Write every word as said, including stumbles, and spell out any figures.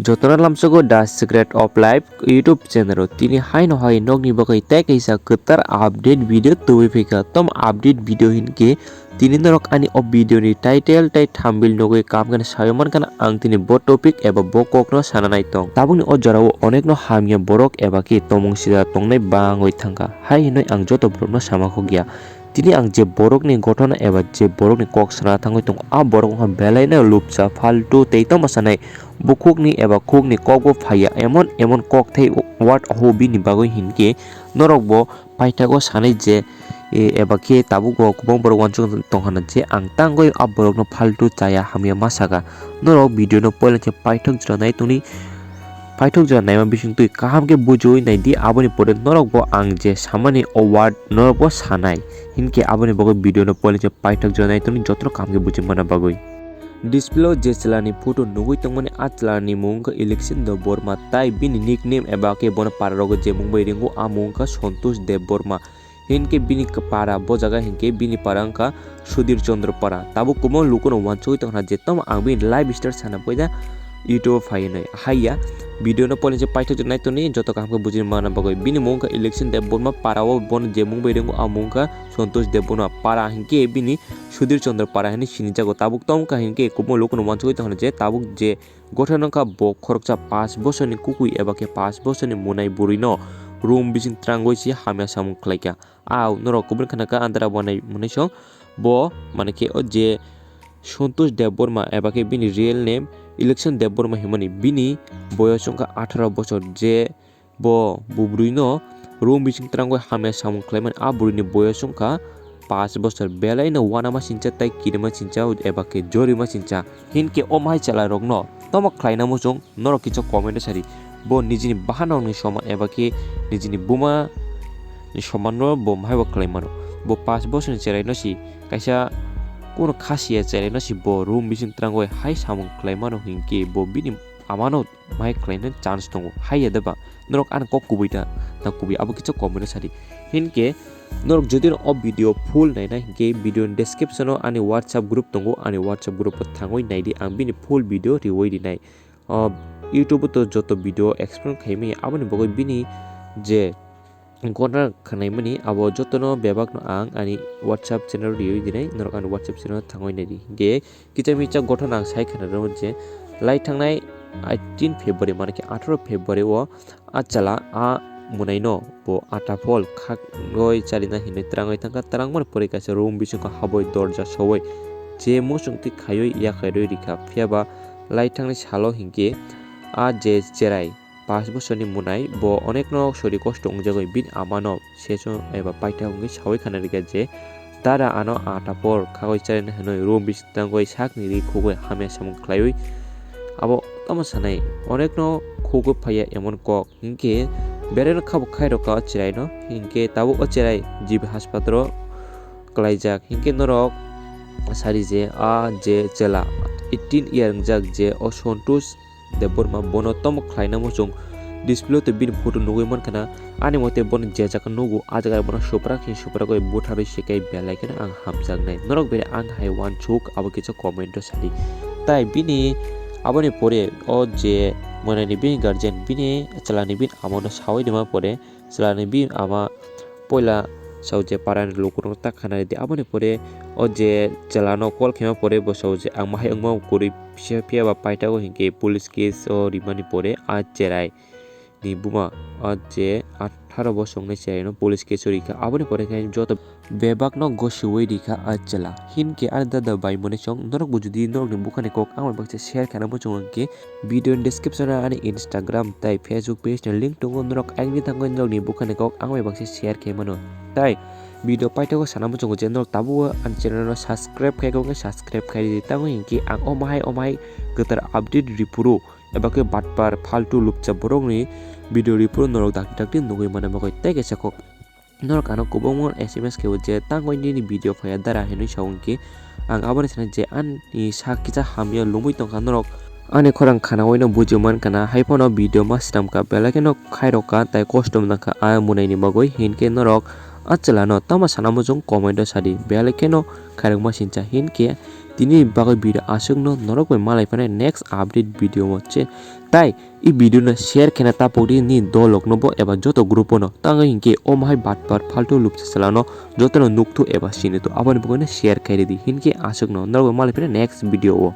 Jotono lamsogo The Secret of Life YouTube channel o tini haino hai nokni bagwi tei kaisa kwtal update video tubui phikha. Tom update video hinkhe tini norok ani o video ni title tei thumbnail nugwi kaham khe sawi mankha ang tini bo topic eba bo kokno sana nai tong. Tabukni o jorao onekno hamya borok eba khe tomung sida tongnai bangwi thangkha. Hai hinwi ang joto borokno sama khokya. Tini ang je borokni gothona eba je borokni kok sana thangwi tongo, a borok wngkha belaino lupsa, faltu tei tamo sanai bukhukni eba khukni kokbo phaiya emon emon kok thai word ho bini bagwi hinkhe norokbo paithago sanai je, e, eba khe tabukbo kwbang borok uansuk tongkhana je ang tangwi a borokno faltu chaya hamya ma saka. Norok video no poila khe paithak jora nai tongni. Paithok jora naima bisingtwi kaham khe bujiwi naidi, aboni pore norokbo ang je samani o word norokbo sanai. Hinkhe aboni bagwi video no poila khe paithok jora nai tongni jotono kaham khe buji mana bagwi. Display o je chwlani photo nugwi tongmani, a chwlani mung wngkha Election Debbarma, tai bini nickname eba khe bono para rogo je mung bai ringo, a mung wngkha Santosh Debbarma. Hinkhe bini para bo jaga hinkhe bini para wngkha Sudhir Chandra para. Tabuk kwbangma lukuno uansugwi tongkha je tamo ang bini live star sana poida YouTube o phai hinwi. Haiya, video no poilingse paithak jora nai tongni joto kaham khe bujina bagwi. Bini mung wngkha Election Debbarma, para o bono je mung bai ringo a mung wngkha Santosh Debbarma para hinkhe bini Sudhir Chandra para hinwi sinijago. Tabuk tamo wngkha hinkhe kwbangma lukuno uansugwi tongkha je tabuk je gothona wngkha bo khoroksa pash bosorni kukui eba khe pash bosorni mwnai bwrwino room bising twrangwi se hamya samung khlaikha. Au norok kubun khana kha andra bo nai mwnai song bo mane khe o je Santosh Debbarma eba khe bini real name Election Debbarma himani, bini boyos wngkha atharo bosor. Je bo bubrwino room bising twrangwi hamya samung khlaimani, a bwrwini boyos wngkha pash bosor. Belaino uanama sincha tei kirima sincha eba khe jorima sincha. Hinkhe o mahai chwlairokno tamo khlaina muchung norok kisa comment o sadi. Bo nijini bahanokni soman eba khe nijini buma ni somanno bo mahaibo khlai mano. Bo pash bosorni cheraino si kaisa kuno khasiya cheraino si bo room bising twrangwi hai samung khlai mano hinkhe bo bini amano mahai khlaina chance tongo. Haiya deba norok ani kok kubui ta na kubui abo kisa comment o sadi. Hinkhe norok jodi o video full naina hinkhe video ni description o ani WhatsApp group tongo, ani WhatsApp group o thangwi naidi, ang bini full video riwi rinai. O YouTube o to joto video explain khaimani, aboni bagwi bini je gona khwnaimani abo jotono bebakno ang ani WhatsApp channel riwi dinai, norok ani WhatsApp channel thangwi naidi. Hinkhe kicha micha gothona ang sai khna rw je lai thangnai eighteen February mane khe atharo February o a chwla a mwnaino bo ata phol khagwi charina hinwi twrangwi thangkha. Twrangmani pore kaisa room bisingo habwi dorja sowui je muchungtwi khaiwi yakhai rwi rikha. Phiyaba lai thangnai salo hinkhe a je cherai pash bosorni mwnai bo onekno sori kosto wngjagwi bini amano seso eba paitha wngwi sawi khana rikha je dada ano ata phol khagwi charina hinwi room bising tangwi sakni ri khugwi hamya samung khlaiwi abo tamo sanai onekno khugwi phaiya emon kok. Hinkhe beraino khabuk khairokha o cheraino. Hinkhe tabuk o cherai G B haspatalo kwlaijak. Hinkhe norok sadi je a je chwla eighteen year wngjak je o Santosh Debbarma bono tamo khlaina muchung display o to bini photo nugwi mankha na. Ani mote bono je jaga nugo a jaga bono supra khe supra goi butharwi se kai belai kheno ang hamjaknai. Norok bere ang hai uansuk abo kisa comment o sadi. Tai bini aboni pore o je mwnani bini guardian bini chwlani bini amano sawi rima pore chwlani bini ama poila sao je parani lukurokno ta khana ridi. Aboni pore o je chwlano call khaima pore bo sao je ang mahai wngma kwrwi phiya phiya ba paithago hinkhe police case o rimani pore a cherai ni buma o je atharo bosongni cheraino police case o rikha. Aboni pore khe joto bebakno gosiwi rikha a chwla. Hinkhe ani dada bai mwnwi chong norokbo jodi norokni bukhani kok ang bai baksa share khaina muchung hinkhe video ni description o ani Instagram tai Facebook page ni link tongo, norok ayangni thangwi norokni bukhani kok ang bai baksa share khai mano. Tai video paithago sana muchungo je norok tabukbo ani channel no subscribe khai khe subscribe khai di, tamo hinkhe ang o mahai o mahai kwtal update ripuru eba khe batpar faltu lupcha borokni video ripuru norok dakti dakti nugwi mano bagwi tei kaisa kok norok ano kwbangma S M S khe je tangwi nini video phaiya dara hinwi sa hinkhe ang aboni sana je ani sak kisa hamya lungwi tongkha norok ani khorang khanawi no buji mankha na, hai phano video ma swnamkha belai kheno khairokha tai kosto mankha a mwnaini bagwi hinkhe norok a chwlano tamo sana muchung comment o sadi belai kheno khairokma sincha hinkhe Tini bagwi video aswkno, norok bai malai phano next update video o se. Tai i video no share khena tapok di ni dolok no bo eba joto group o no. Tang hinkhe omo hai batpar faltu lupsa salano joto no nukthuk eba sinithuk, aboni bagwi no share khai ridi. Hinkhe aswkno, norok bai malai phano next video o.